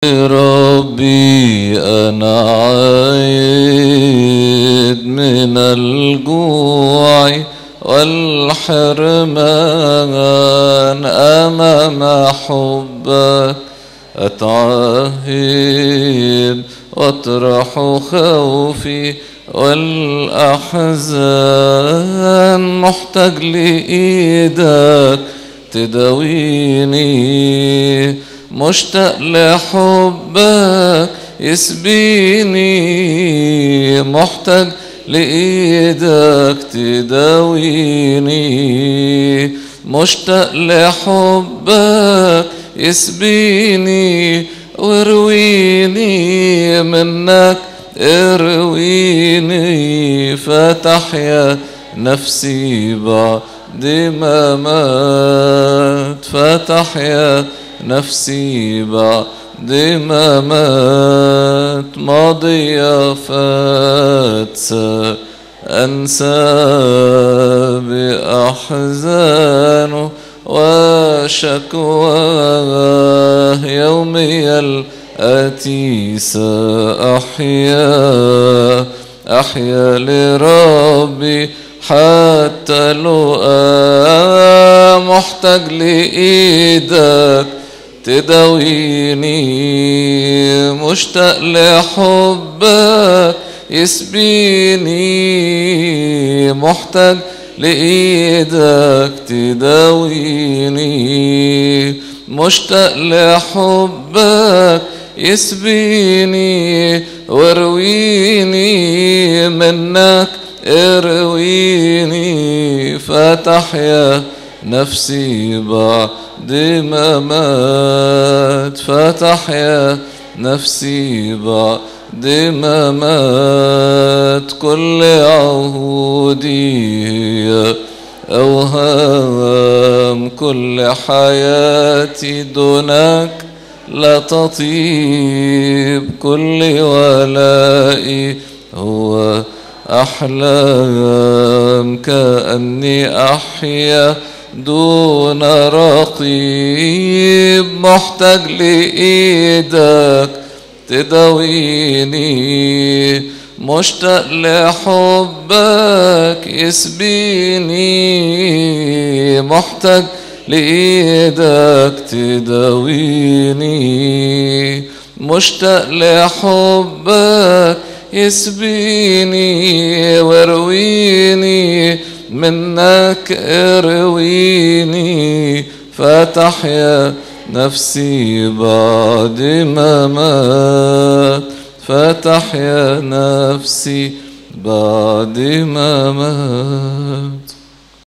ربي أنا عايد من الجوع والحرمان، أمام حبك أتعهد وأطرح خوفي والأحزان. محتاج لإيدك تداويني، مشتاق لحبك يسبيني، محتاج لإيدك تداويني، مشتاق لحبك يسبيني وارويني منك ارويني. فتحيا نفسي بعد ما مات، فتحيا نفسي بعد ما مات، ماضي فات سأنسى بأحزانه وشكواه. يومي الآتي سأحيا، أحيا لربي حتى لقاه. محتاج لإيدك تداويني، مشتاق لحبك يسبيني، محتاج لإيدك تداويني، مشتاق لحبك يسبيني وارويني منك ارويني. فتحيا نفسي بعد ما مات، فتحيا نفسي بعد ما مات، كل عهودي هي أوهام، كل حياتي دونك لا تطيب، كل ولائي هو أحلام، كأني أحيا دون رقيب. محتاج لإيدك تداويني، مشتاق لحبك يسبيني، محتاج لإيدك تداويني، مشتاق لحبك يسبيني وارويني منك ارويني. فتحيا نفسي بعد ما مات، فتحيا نفسي بعد ما مات.